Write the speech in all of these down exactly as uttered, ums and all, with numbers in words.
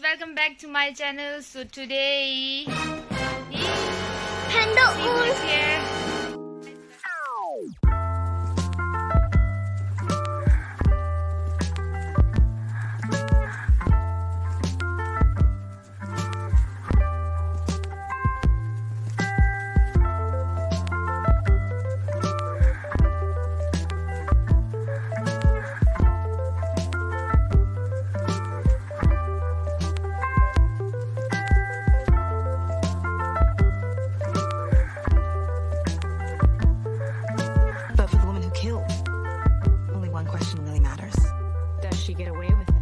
Welcome back to my channel. So today, Panda is here. But for the woman who killed, only one question really matters. Does she get away with it?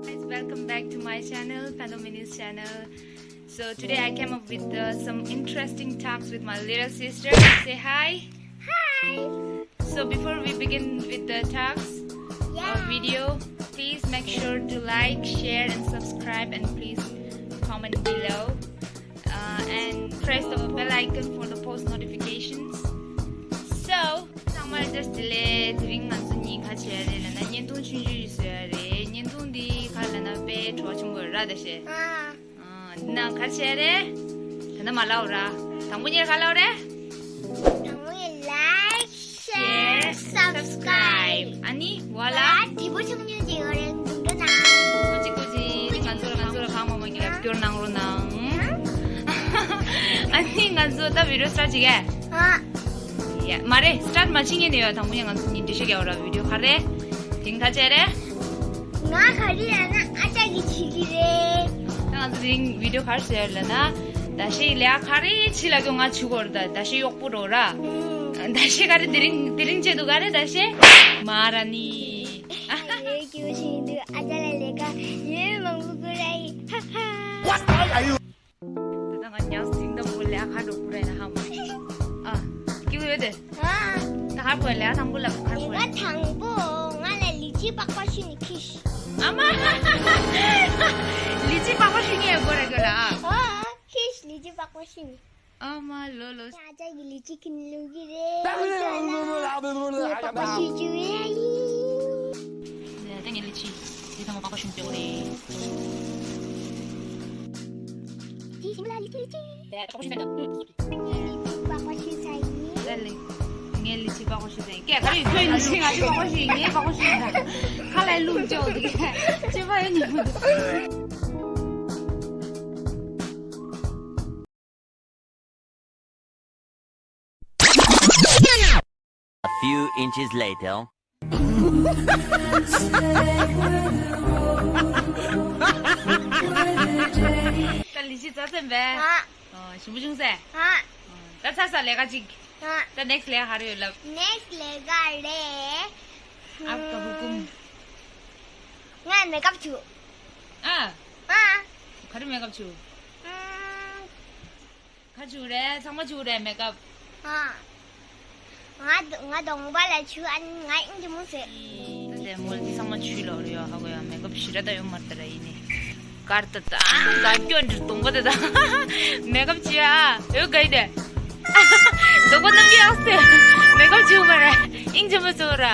Guys, welcome back to my channel, Pando Mini's channel. So today I came up with uh, some interesting talks with my little sister. Say hi. Hi. So before we begin with the talks or Yeah. video, please make sure to like, share, and subscribe, and please comment below uh, and press the bell icon for the post notifications. So, ཚང་མར་just དེ་ལས་དེ་རིང་ང་ཚོ་གཉིས་ག་རེ་བྱས་རེད་ལབ་ན། བརྙན་ཐུང་ཆུང་ཆུང་ཞིག་བཟོས་ཡ་རེད། བརྙན་ཐུང་འདི་ག་རེ་ལབ་ན་དཔེ་བྲོ་བ་ཆེན་པོ་རེད་ར། ད་ཤེས། ཨ། ཨ། འདི་ནང་ག་རེ་བྱས་རེད། ད་ནི་མ་ལབ་ར། དང་པོ་ཉིད་ག་ལབ་རེད། དང་པོ་ཉིད་like, share, subscribe. ཨ་ནི་ཝ་ལ། དེ་པོ་ཆུང་ཆུང་ཅིག་ཡོད་རེད། འདུག་འགྲོ་ན། ཀུ་ཅི་ཀུ་ཅི། ང་ཚོ་ལ་ང་ཚོ་ལ་གང་མང་མང་ཉིད་ལ་སྐྱོར་གནང་རོགས་གནང་། ཨ་ནི་ང་ཚོ་ད་video start བྱེད་ཀྱི། ཨ། ཡ། མ་རེད། start མ་བྱེད་ངེས་ནས་ཡོད། དང་པོ་ཡང་ང་ཚོ་གཉིས་འགྲེལ་བཤད་རྒྱག་འོ་ར། video ག་རེ། དེང་ག་བྱས་རེད། ང་ག་རེ་ལབ་ན་ཨ་ཅག་གིས་བྱེད་ཀྱི་རེད། ད་ང་ཚོ་དེ་རིང་video ག་རེ་བཟོས་ཡོད་ལབ་ན། ད་ཤེས་ལས་ག་རེ་བྱེད་ལ་གྱོ་ང་བྱུག་གོ་ར། ད་ད་ཤེས་གཡོག་པོ་རོ་ར། ཨུམ། ད་ཤེས་ག་རེ་དེ་རིང་དེ་རིང་བྱེད་འདུག་ག་རེ། ད་ཤེས་མ་ར་ནི། ཡོད་ཀྱི་བྱེད་འདུག་ཨ་ཅག་ལ་ལས་ཀ་ཡོད་མང་པོ་དགོས་ར་ཡིན། ཧ་ཧ། What are you? ད་ལྟ་ང་ཉག་སིང་དང་པོ་ལས་ཁ་འགྲོ་པོ་རེད་ཧ་མ། ཨ། སྐྱིད་པོ་ཡོད་དེ། ཨ། ད་ཧར་གོ་ལས་དང་པོ་ལ་ཧར་གོ། ལས་ཀ་དང་པོ་ང་ལ་ལི་ཅི་པགས་པ་བཤུས་ནས་ཁྱེར་ཤོག་ཨ་མ། ལི་ཅི་པགས་པ་བཤུས་ཉེས་དགོས་རེད་གོ་ལ་ཨ། ཨ། ཁྱེར་ཤོག་ལི་ཅི་པགས་པ་བཤུས་ནས། ཨ་མ་ལོ་ལོ། ཨ་ཅག་གི་ལི་ཅི་ཁྱེར་ལུག་གི་རེད། ངས་པགས་པ་བཤུས་བཅུག་ཡ་ཡིན། ད་ངས་ལི་ཅི་དེ་དང་པོ་པགས་པ་བཤུས་བཅུག་རེད། ཅི་ཞིམ་ལ་ལི་ཅི་ལི་ཅི། ད་པགས་པ་བཤུས་བཏང་། ངས་ལི་ཅི་པགས་པ་བཤུས་ཚར་ཡིན། ད་ལི། ངས་ལི་ཅི་པགས་པ་བཤུས་ཚར་ཡིན། སྐད་ག་རེ་ཡིན། ཁྱོད་ལི་ཅི་ང་ཅི་པགས་པ་བཤུས་ཡིན། ངའི་པགས་པ་བཤུས་ཡིན། ད་ཁ་ལ་བླུགས་འཇོག་འདུག་གས། ཅི་པ་ཡིན་ནི་མི་འདུག A few inches later. ད་ལི་ཅི་རྩ་ཚན་པས། ཨ། ཨ། ཞིམ་པོ་བྱུང་ཟེར། ཨ། ཨ། ད་ཚར་ས་ལས་ཀ་གཅིག་ཨ། ད་next ལས་ཀ་ག་རེ་ཡོད་ལབ། next ལས་ཀ་རེད། आपका हुक्म। ང་མེག་ཨབ་བྱུག་ཨ། ཨ། ག་རེ་མེག་ཨབ་བྱུག་ཨ། ག་བྱུག་རེད། ཚང་མ་བྱུག་རེད་མེག་ཨབ། ཨ། ང་ང་གདོང་པ་ལ་བྱུག་ཨ་ནི་ང་ཨིན་ཇི་མོ་ཟེར། ད་དེ་མོལ་དེ་ཚང་མ་བྱུག་ལོག་རེད་ཡོ། ཧ་གོ་ཡ། མེག་ཨབ་ཞེ་དྲག་ད་ཡོད་མ་རེད་ད་ར། ཡིན་ནི་དཀར་ད་ད་དགའ་སྐྱོ་འདྲི་གདོང་པ་དེ་ད་མེག་ཨབ་བྱས་ཨ། ཡོད་ག་ཡི་དེ་གདོང་པ་རྣམ་འགྱུར་ཡག་སེ་མེག་ཨབ་བྱུག་མ་རེད། ཨིན་ཇི་མོ་བྱུག་ར།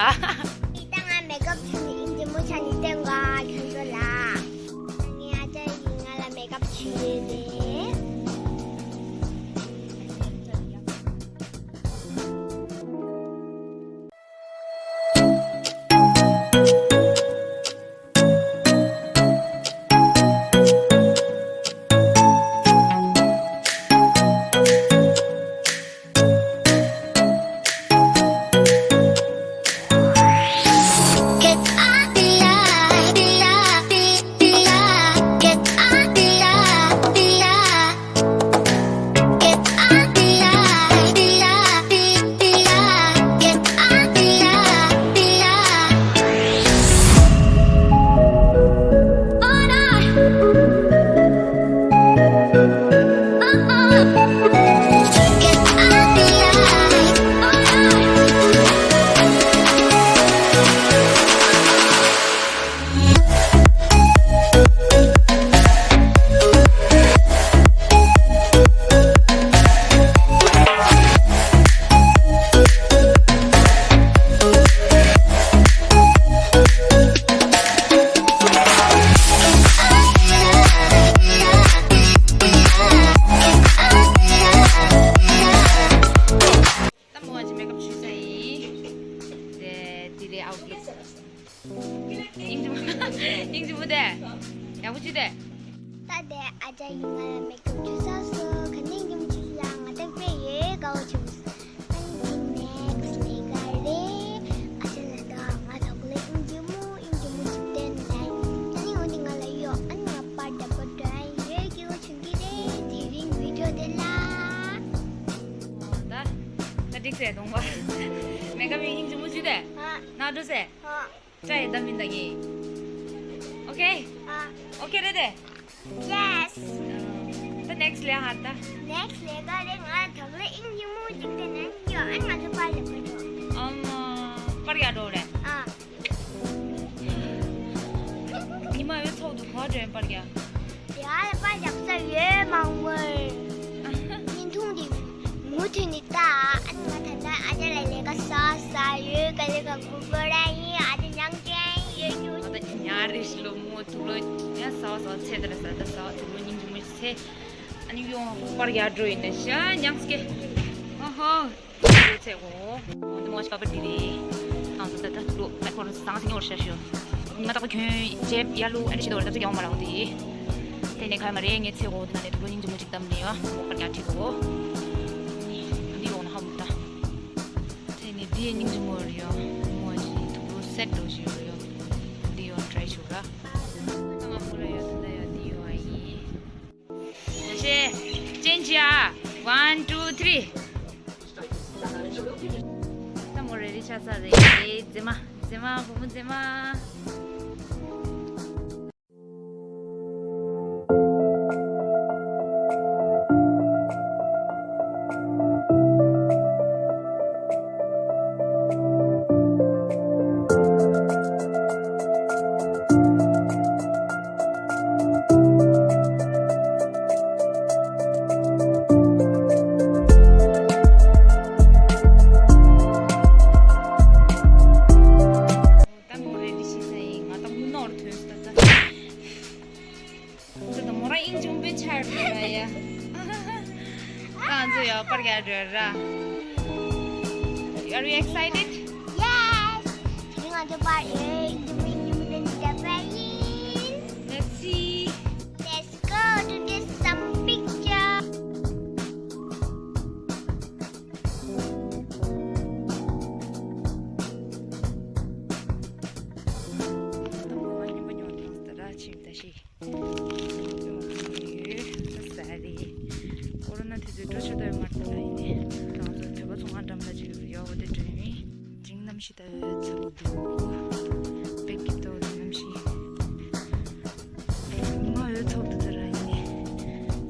ད་ང་མེག་ཨབ་བྱུག་ནི་ཨིན་ཇི་མོ་ཆ་ནི་བསྟན་ག་ཁྱོད་ཚོ་ལ། ངའི་ཨ་ཅག་གིས་ང་ལ་མེག་ཨབ་བྱུག་ཡོད་རེད། ཡག་པོ་བྱོས་ཏེ། ད་དེ་ཨ་ཅག་གིས་ང་ལ་མེག་ཨབ་བྱུགས་ཚར་སོང་། ག་ནས་ཡིན་གྱི་མི་ཆུ་ལ་ང་ད་དཔེ་ཡོད་དགའ་བོ་བྱུང་། ཨ་ནི་ནེག་སི་ལས་ཀ་རེད། ཨ་ཅག་ལ་ད་ང་དང་པོ་ལ་ཨིན་ཇི་མོ་ཨིན་ཇི་མོ་ཅིག་བསྟན་ལ། ཨ་ནི་འོ་དེ་ང་ལ་གཡོག་ཨ་ནི་ང་པར་འདྲ་པོ་འདྲ་ཡོད་སྐྱིད་པོ་བྱུང་གི་རེད། དེ་རིང་བི་ཌི་ཡོ་དེ་ལ། ད་ད་འགྲིག་ཟེར་གདོང་པ། མེག་ཨབ་ཨིན་ཇི་མོ་བྱོས་ཏེ། ཨ། ན་འགྲོ་ཟེར། ཨ། ཀྲ་ཡི་ད་མིན་ད་གི། ཨོ་ཁེ། ཨ། ཨོ་ཁེ་རེད་དེ། ཡེ་སི། ད་ནེག་སི་ལས་ཧར་ད། ནེག་སི་ལས་ཀ་རེད། ང་དང་པོ་ལ་ཨིན་ཇི་མོ་ཅིག་བསྟན་ན་ཡོད། ཨ་ང་ཚོ་པར་ལ་བར་འགྲོ། ཨམ། པར་རྒྱག་འགྲོ་རེད། ཨ། ཉི་མ་འོད་ཚོགས་འདུག་ག་འགྲོ་ཡིན་པར་རྒྱག་དེ་ཨ་ལ་པར་རྒྱག་ས་ཡོད་མང་པོ། བརྙན་ཐུང་འདི་མུ་མཐུད་ནས་ལྟ། ཨ་ནི་ང་ད་ལྟ་ཨ་ཅག་ལ་ལས་ཀ་ས་ས་ཡོད། ག་ལས་ཀ་གུ་པོ་ར་ཡིན། ཨ་ཅག་ཉང་ཅན་ཡོད་རྒྱུ། ང་ད་ཉ་རེ་ཞིག་ལོ་མོ་ཐུག་ལོ་ཉ་ས་བ་ས་བ་ཚེ་ད་ར་ས་ད་ས་བ་ཐུག་ལོ་སྙིང་རྗེ་མོ་ཞིག་ཚེ། ཨ་ནི་ཡོང་པར་རྒྱག་འགྲོ་ཡིན་ན་ཤ་ཉག་སྐེ། ཨ་ཧོ། ཚེ་གོ། འདི་མོ་ཞིག་པ་པ་འདི་རེད། ང་ཚོ་ད་ལྟ་ལོ་ད་ཁོར་སང་སེང་ཡོར་ཤ་ཤོ། ཉི་མ་རྟག་པར་གྱོན་ཇེབ་ཡ་ལུ་ཨ་ནི་ཤི་དོ་ར་ད་ཚེ་གྱོང་མ་རང་དེ། དེ་ནས་ཁ་མ་རེད་ངས་ཚེ་གོ་འདི་ན་ནས་དུ་ལོ་སྙིང་རྗེ་མོ་ཅིག་བཏབ་ནས་ཡོ། མོ་པར་རྒྱག་ཁྲིད་གོ། འདི་ཡོང་ན་ཧ་མོ་ད། དེ་ནས་འདི་སྙིང་རྗེ་མོ་རེད་ཡོ། མོ་ཞིག་དུ་ལོ་སེད་འགྲོ་ཞིག་ཡོད་ཡོ། འདི་ཡོ་ཊ་རའི་ཞུ་ར། ང་མོ་ལ་ཡོད་ད་ཡོད་འདི་ཡོ་ཨ་ཡིན། ཞེ། ཅན་ཅི་ཨ། One, two, three. ད་མོ་རེ་རེ་ཆགས་ས་རེད། མཛེས་མ། མཛེས་མ། བུ་མོ་མཛེས་མ། ད་མོ་རེ་ལི་ཤི་ས་ཡིན། ང་ད་མོ་ནོར་ཐོན་སོང་ད་ད། ད་ད་མོ་རང་ཨིན་ཅུང་པེ་ཆར་ད་ཡ། ད་ང་ཚོ་ཡོ་པར་རྒྱག་འགྲོ་ར། Are you excited? Yes. དེ་རིང་ང་ཚོ་པར་ཨེ་ཨིན་ཅུང་པེ་ཨིན་ཅུང་པེ་ད་པ་ཡིན། Let's see. Let's go to get some picture. ཀོ་རོ་ན་དུས་ཚོད་འགྲོ་ཆོག་ད་ཡོད་མ་རེད་ད་ཡིན་ནའི་ང་ཚོ་བོད་པ་ཚོ་ང་འགྲམ་ལ་ཅིག་ཡོད་འོ་དེ་འགྲོ་ཡིན། འཇིང་གནམ་གཤིས་ད་ཡོད་ཚ་བོ་འདུག་དཔེ་སྐྱིད་ཏོ་གནམ་གཤིས། ཉི་མ་འོད་ཚོགས་འདུག་ད་ར་ཡིན་ནའི་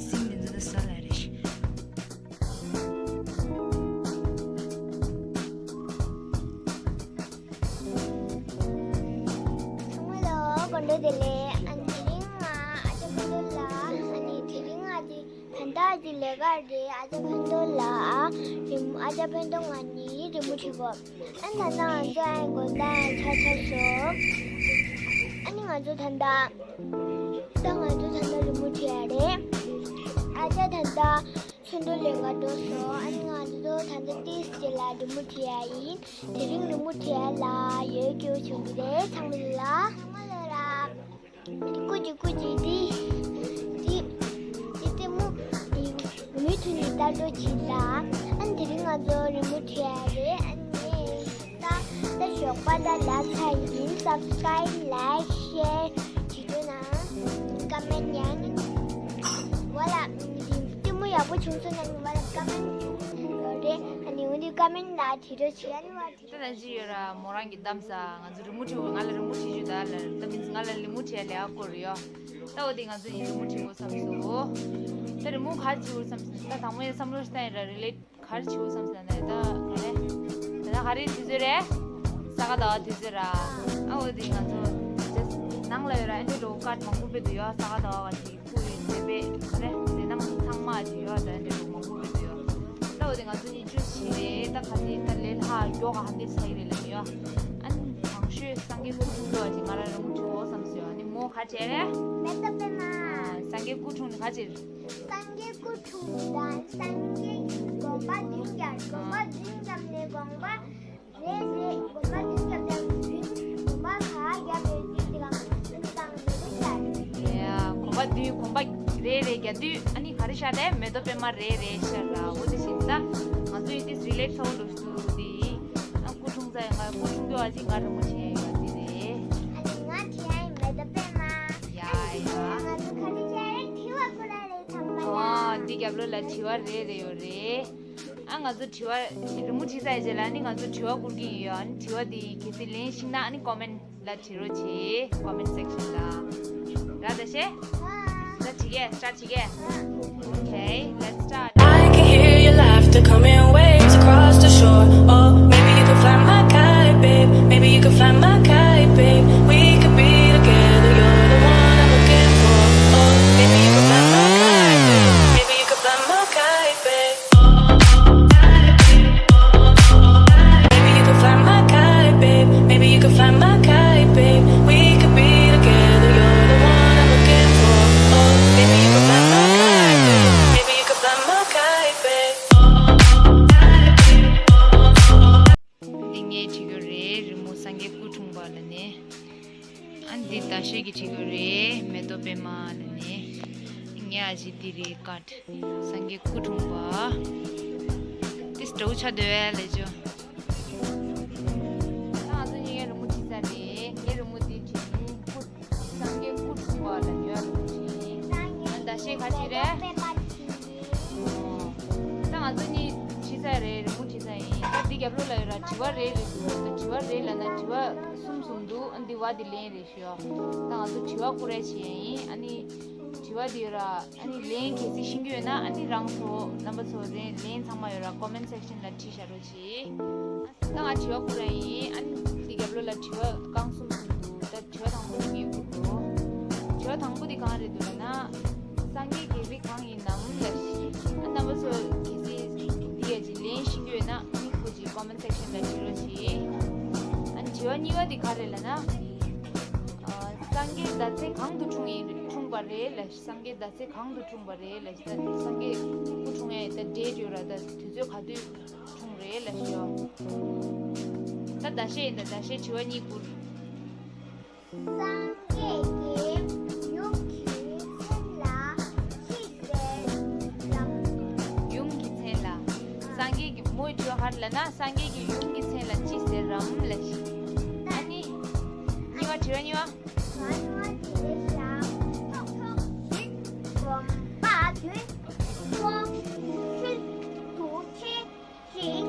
སེམས་མི་འདུག་ད་ས་ལ་རེ་ཞིག་ཚང་མ་ལ་དགོང་དྲོ་བདེ་ལེགས། ཨ་ནི་དེ་རིང་ང་ཨ་ཅག་ཕན་ཐོགས་ལ་ཨ་ནི་དེ་རིང་ང་ཅིག་ད་ལྟ་ཅིག་ལས་ཀ་རེད། ཨ་ཅག་ཕན་ཐོགས་ལ་རི་མོ་ཨ་ཅག་ཕན་ཐོགས་ང་གཉིས་རི་མོ་བྲིས་པ། ཨ་ནི་ད་ལྟ་ང་ཚོ་ཨ་ནི་དགོང་དག་ཆ་ཆ་སོང་། ཨ་ནི་ང་ཚོ་ད་ལྟ་ད་ང་ཚོ་ད་ལྟ་རི་མོ་བྲིས་ཡ་རེད། ཨ་ཅག་ད་ལྟ་ཚོན་མདོག་ལེན་ག་འགྲོ་སོང་། ཨ་ནི་ང་ཚོ་ད་ལྟ་ཏིས་ཅི་ལ་རི་མོ་བྲིས་ཡ་ཡིན། དེ་རིང་རི་མོ་བྲིས་ཡ་ལ་ཡོད་རྒྱུ་བྱུང་གི་རེད། ཚང་མ་ལ་ཚང་མ་ལ་ར། ཀུ་ཅི་ཀུ་ཅི་དི་དི་དི་དི་མོ་མུ་མཐུད་ནས་ལྟ་འགྲོ་བྱེད་ལ། ཨ་ནི་དེ་རིང་ང་ཚོ་རི་མོ་བྲིས་ཡ་རེད། ཨ་ནི་ད་ད་ཞོགས་པ་ད་ལ་ཚ་ཡིན། Subscribe, like, share བྱེད་རྒྱུ་ན་ཀ་མེན་ཡང་ཝ་ལ་དེ་མོ་ཡག་པོ་བྱུང་སོང་ན་ཝ་ལ་ཀ་མེན་ཡོད་རེད། ཨ་ནི་འོ་དེ་ཀ་མེན་ལ་བྲིས་རོགས་བྱེད། ཨ་ནི་ཝ་ད་ལྟ་ཅི་ཡོད་ར་མོ་རང་གི་གཏམ་ས་ང་ཚོ་རི་མོ་བྲིས་འོ་ང་ལ་རི་མོ་བྲིས་རྒྱུ་ད་ལ་ད་མིན་ང་ལ་རི་མོ་བྲིས་ལས་ཨ་སྐོར་ཡོད། ད་འོ་དེ་ང་ཚོ་ཡིན་རི་མོ་བྲིས་འོ་བསམ་སོང་། ད་རི་མོ་ག་བྲིས་འོ་བསམ་སོང་། ད་དང་པོ་ཡང་བསམ་བློ་ཞིག་བཏང་ཡིན་ར་རི་ལེ་ག་རེ་བྲིས་འོ་བསམ་སོང་། ད་ད་ག་རེ་ད་ག་རེ་དུས་ཚོད་རེད། ས་ག་ཟླ་བ་དུས་ཚོད་ར། ཨ་འོ་དེ་ང་ཚོ་ནང་ལ་ཡོད་ར་ཨ་འདྲ་རོ་ཀ་མང་པོ་སྤེལ་དུ་ཡོད། ས་ག་ཟླ་བ་ག་ཅིག་སྐུ་ཡི་མཛད་པས་ག་རེ་མཛད་རྣམ་ཚང་མ་ཅིག་ཡོད། ད་འདི་རུ་མང་པོ་ཡོད་དུ་ཡོད། ད་འོ་དེ་ང་ཚོ་གཉིས་བཅུ་བཞི་རེད། ད་ག་ནས་ད་ལས་ལྷག་མགྱོགས་ག་འདི་ཚ་ཡི་རེད་ལབ་ཡོད། ཨ་ནི་མང་ཤོས་སངས་རྒྱས་སྐུ་འཁྲུངས་ལོ་ཅིག་ང་རང་རང་མོ་བྲིས་འོ་བསམ་སོང་། ཨ་ནི་མོ་ག་བྱས་རེད། མེ་ཏོག་པད་མ། སངས་རྒྱས་སྐུ་འཁྲུངས་ནི་ག་ཅིག་སངས་རྒྱས་སྐུ་འཁྲུངས་དང་སངས་རྒྱས་དགོངས་པ་བདུན་བརྒྱབ། དགོངས་པ་བདུན་བརྒྱབ་ནས་དགོངས་པ། རེད་རེད། དགོན་པ་འདི་རྒྱབ་དང་བདུན། དགོན་པ་ག་རྒྱབ་རེད་འདི་དེ་ག་འདི་དང་མི་རེད་ཤ། དུས་གོམ་པ་རེ་རེ་རྒྱག་དུས་ཨ་ནི་ག་རེ་ཤར་ཏེ་མེ་ཏོག་པད་མ་རེ་རེ་ཤར་ར། འོ་དེ་བཞིན་ད་ང་ཚོ་ཡི་ཏིས་རི་ལེཊ་ཚ་བོ་འགྲོ་ཞུ་དུ་དེ། ཨ་སྐུ་འཁྲུངས་ཚ་ཡི་ང་སྐུ་འཁྲུངས་རྒྱུ་ཨ་ཅི་ང་རི་མོ་བྱེད་ཡ་ཡོད་དེ་རེད། ཨ་ནི་ང་བྱེད་ཡ་ཡི་མེ་ཏོག་པད་མ། ཡ་ཡ། ང་ཚོ་ག་རེ་བྱེད་ཡ་རེད། དྲི་བ་ཀུ་ར་རེད་ཚང་མ་ཡ། ཨ་འདི་རྒྱབ་ལོགས་ལ་དྲི་བ་རེ་རེ་ཡོད་རེད། ཨ་ང་ཚོ་དྲི་བ་རི་མོ་བྲིས་ཚར་རྗེས་ལ་ཨ་ནི་ང་ཚོ་དྲི་བ་བསྐུར་གྱི་ཡོད། ཨ་ནི་དྲི་བ་འདི་གལ་སྲིད་ལན་ཤེས་ན་ཨ་ནི་ཀོ་མེན་ལ་བྲིས་རོགས་བྱེད། ཀོ་མེན་སེག་ཤན་ལ། ར་ད་ཤེ། ད་བྲིས་གེ་སི་ཊར་བྱེད་གེ Okay, let's start. I can hear your laughter coming waves across the shore. Oh, maybe you can fly my kite, babe. Maybe you can fly my kite, babe. We could be together, you're the one I'm looking for. Oh, maybe you can fly my kite, babe. Maybe you can fly my kite, babe. Maybe you can fly my kite, babe. Maybe you can fly my kite, babe. We could be together. You're the one I'm looking for. Oh, maybe you can fly my kite, babe. Maybe you can fly my kite, babe. འདི་ངས་བྲིས་ཡོད་རེད། རི་མོ་སངས་རྒྱས་སྐུ་འཁྲུངས་པ་ལ་ནི། ཨ་འདི་ཟླ་ཤས་ཀྱིས་བྲིས་ཡོད་རེད། མེ་ཏོག་པད་མ་ལ་ནི། ངས་ཨ་ཅེ་འདི་རེད་ཀཊ། སངས་རྒྱས་སྐུ་འཁྲུངས་པ། ཏིས་སྤྲོ་བོ་ཆ་འདོད་ལས་ཅོ། ད་ང་ཚོ་གཉིས་ཀའི་རི་མོ་བྲིས་ཚར་རེད། ངའི་རི་མོ་འདི་བྲིས་སྐུ། སངས་རྒྱས་སྐུ་འཁྲུངས་པ་ལ་ཉོ་ཡ་རི་མོ་བྲིས། ཨ་ཟླ་ཤས་ག་བྲིས་རེད། ད་ང་ཚོ་གཉིས་བྲིས་ཚར་རེད། རི་མོ་བྲིས་ཚར་ཡིན། ད་འདི་རྒྱབ་ལོགས་ལ་ཡོད་ར། དྲི་བ་རེ་རེ་འདུག་ད་དྲི་བ་རེ་ལབ་ན་དྲི་བ་གསུམ་གསུམ་འདུག་ཨ་འདི་བ་འདི་ལན་རེ་ཞུ། ད་ང་ཚོ་དྲི་བ་ཀུ་རེ་བྱེད་ཡིན། ཨ་ནི་དྲི་བ་འདི་ཡོད་ར། ཨ་ནི་ལན་གལ་སྲིད་ཤེས་ཀྱི་ཡོད་ན་ཨ་ནི་རང་ཚོ་རྣམ་པ་ཚོ་རེ་ལན་ཚང་མ་ཡོད་ར། ཀོ་མེན་སེག་ཤན་ལ་བྲིས་བཞག་རོགས་གྱིས། ད་ང་དྲི་བ་ཀུ་རེ་ཡིན། ཨ་ནི་འདི་རྒྱབ་ལོགས་ལ་དྲི་བ་རྐང་གསུམ་གསུམ་འདུག་ད་དྲི་བ་དང་པོ་འདི་ངས་ཀུ་འགྲོ། དྲི་བ་དང་པོ་འདི་གང་རེད་འདུག་ལབ་ན། སངས་རྒྱས་ཀྱི་རིགས་གང་ཡིན་ནམ་ལབ་ཤིག་ཨ་རྣམ་པ་ཚོ་གལ་སྲིད་འདི་ཡ་ཅིག་ལན་ཤེས་ཀྱི་ཡོད་ན་ཨ་ནི་ཀུ་ཅིག་ཀོ་མེན་སེག་ཤན་ལ་བྲིས་རོགས་གྱིས། ཨ་ནི་དྲི་བ་གཉིས་པ་འདི་ག་རེད་ལབ་ན། ཨ་སངས་རྒྱས་ཟླ་ཚེས་གང་དུ་འཁྲུངས་ཡིན་འཁྲུངས་པ་རེད་ལབ་ཤིག་སངས་རྒྱས་ཟླ་ཚེས་གང་དུ་འཁྲུངས་པ་རེད་ལབ་ཤིག་ད་སངས་རྒྱས་སྐུ་འཁྲུངས་ཡ་ཡི་ད་ཌེ་ཊི་ཡོད་ར། ད་དུས་ཚོད་ག་དུས་འཁྲུངས་རེད་ལབ་ཤོག་ད་ཟླ་ཤས་ཡིན། ད་ཟླ་ཤས་དྲི་བ་གཉིས་བསྐུར། སངས་རྒྱས་ཀྱི་ཡུམ་གྱི་མཚན་ལ་ཅི་ཟེར་རམ། ཡུམ་གྱི་མཚན་ལ། སངས་རྒྱས་ཀྱི་མོའི་དྲི་བ་ག་རེ་ལབ་ན། སངས་རྒྱས་ཀྱི་ཡུམ་གྱི་མཚན་ལ་ཅི་ཟེར་རམ་ལབ་ཤིག་ཨ་ནི། གཉིས་པ། དྲི་བ་གཉིས་པ། ང་ཚོ་དེ་ཞག་ཐོག་ཐོག་བཞིན་དགོན་པ་བདུན་ཚོགས་ཤུལ་དུ་ཆེ་ཅིག་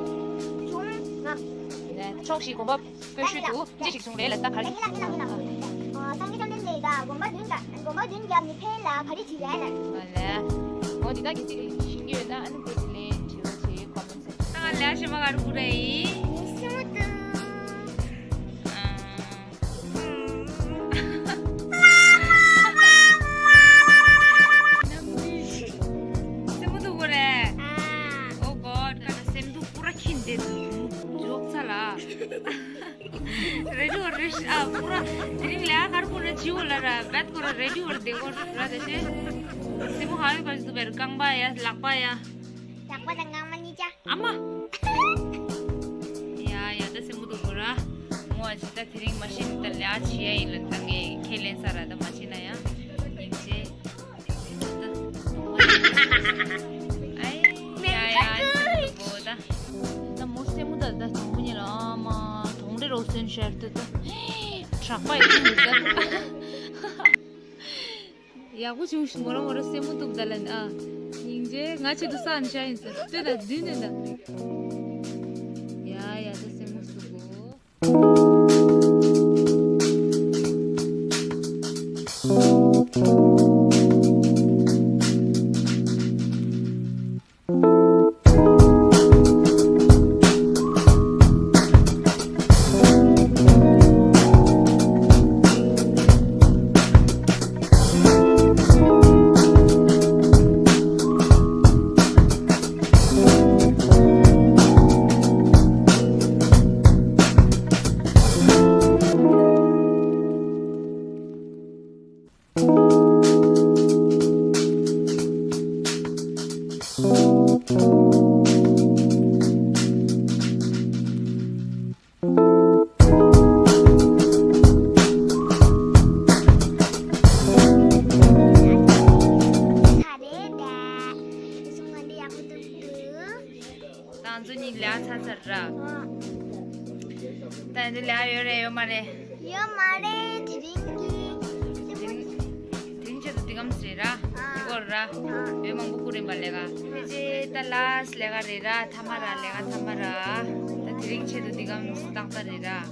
བྱུང་ངམ། ཕྱོགས་བཞིའི་དགོན་པ་དཔོན་ཤུལ་དུ་ཅི་ཞིག་བྱུང་རེད་ལ་ད་ག་རེ། ལ་ལ་ལ་ལ། སངས་རྒྱས་བཅོམ་ལྡན་འདས་ཀྱིས་དགོན་པ་བདུན་དང་དགོན་པ་བདུན་བརྒྱབ་ནས་ཕན་ལ་ག་རེ་བྱེད་རེད་ལ། ལ། འོ་འདི་དག་གི་ཚིག་ཤེས་ཀྱི་ཡོད་ན་ཨ་ནི་ཁོ་ཚོ་ལན་དྲི་བ་བྱེད་ཀོ་མེན་སེག་ཤན། ད་ང་ལ་ཤེས་མ་ག་རུ་ཀུ་རེ་ཡིན། ཡིན་སེ་མོ་འདུག་སེ་མོ་འདུག་གོ་རེད། Oh God ཀ་ན་སེམས་སྡུག་པུ་ར་ཁྱིན་དེ་འཇོག་ཚ་ལ། རེ་ཌི་ཡོ་རེ་ཤ་ཨ་པུ་ར་དེ་རིང་ལ་ཨ་གར་པུ་ར་ཇིའུ་ལ་ར་བད་ཀོ་ར་རེ་ཌི་ཡོ་ར་དེ་གོ་ར་དེ་ཤེ། སེ་མོ་ཧ་ཡོ་གར་ཟུ་བེར་རྐང་པ་ཡ་ལག་པ་ཡ། ལག་པ་དང་རྐང་པ་གཉིས་ཆ། ཨ་མ། ཡ་ཡ་ད་སེ་མོ་འདུག་གོ་ར། མོ་ཨ་ཅི་ད་དེ་རིང་མ་ཤེས་ད་ལ་ཨ་ཆི་ཡ་ཡིན་ལ་ད་ངས་ཁས་ལེན་ས་ར་ད་མ་ཤེས་ན་ཡ། ཡིན་ཅེ། ཨའི་ཡ་ཡ་སེ་མོ་འདུག་གོ་ད། ད་མོ་སེ་མོ་ད་ད་དང་པོ་ཉིད་ལ་ཨ་མ་དོང་རེ་རོ་སོན་ཤར་དུ་ད་དྲག་པ་ཡིན་འདུག་ད། ཡག་པོ་བྱུང་ཞིག་མོ་ར་མོ་ར་སེ་མོ་འདུག་ད་ལན་ཨ། སྙིང་རྗེ་ང་ཆེད་དུ་ས་ཨན་ཤ་ཡིན་ཟེར་ལྟོས་ད་དུས་ནས་ད། ཡ་ཡ་ད་སེ་མོ་འདུག་གོ། ར། ད་འདི་ལས་ཡོད་རེད་ཡོད་མ་རེད། ཡོད་མ་རེད། དེ་རིང་གི་དེ་རིང་ཆེད་དུ་འདི་གམ་ཟེར་ར། འདི་སྐོར་ར། ཡོད་མང་པོ་བསྐུར་ཡིན་པ་ལས་ཀ། ཕལ་ཆེར་ད་ལཱ་སི་ལས་ཀ་རེད་ར། ཐ་མ་ར་ལས་ཀ་ཐ་མ་ར། ད་དེ་རིང་ཆེད་དུ་འདི་གམ་ཏག་ཏག་རེད་ར།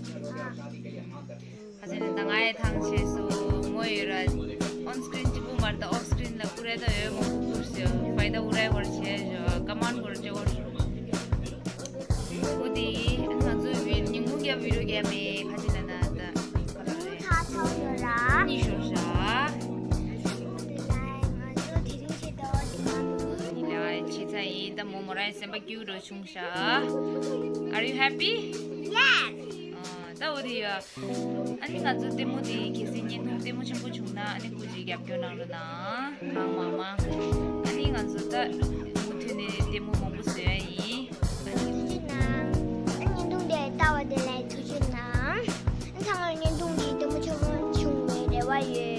ཁ་ཆེ་ནས་ད་ང་ཡི་ཐང་ཆད་སོང་། ངོ་ཡོད་ར། ཨོན་སི་ཀི་རིན་གཅིག་པུ་མ་རེད། ད་ཨོཕ་སི་ཀི་རིན་ལ་བསྐུར་ཡ་ད་ཡོད་མང་པོ་བསྐུར་ཟེར། ཕའི་ད་ཨུ་རའི་བར་བྱས་ཞོ་ཀ་མན་བར་བྱས་བར་ཞོ། འོ་དེ་ང་ཚོའི་བི་ཉིན་མོ་རྒྱབ་བི་ཌིའོ་རྒྱབ་མེད། ཁ་ཆེ་ནས་ད་ད་ག་ལ་རེད། ཚ་ཚ་ཡོད་ར། གཉིད་ཤོར་ཤག་འོ་དེ་ལ་ང་ཚོ་དེ་རིང་ཆེད་དུ་འདི་ག་མི་ལ་བྱེད་ཚ་ཡིན། ད་མོ་མོ་ར་ཡི་སེམས་པ་སྐྱིད་རོ་བྱུང་ཤག Are you happy? Yes. ཨ། ད་འོ་དེ་ཡ། ཨ་ནི་ང་ཚོ་ལྟད་མོ་དེ་གལ་སྲིད་བརྙན་ཐུང་ལྟད་མོ་ཆེན་པོ་བྱུང་ན་ཨ་ནི་སྐུ་མཁྱེན་རྒྱབ་སྐྱོར་གནང་རོགས་གནང་། གང་མང་མང་། ཨ་ནི་ང་ཚོ་ད་མུ་མཐུད་ནས་ལྟད་མོ་མང་པོ་བཟོ་ཡ་ཡིན། ཐུགས་རྗེ་གནང་། ཨ་བརྙན་ཐུང་དེ་ལྟ་བ་དེ་ལ་ཐུགས་རྗེ་གནང་། ཨ་ཚང་མར་བརྙན་ཐུང་འདི་ལྟད་མོ་ཆེན་པོ་བྱུང་བའི་རེ་བ་ཡོད།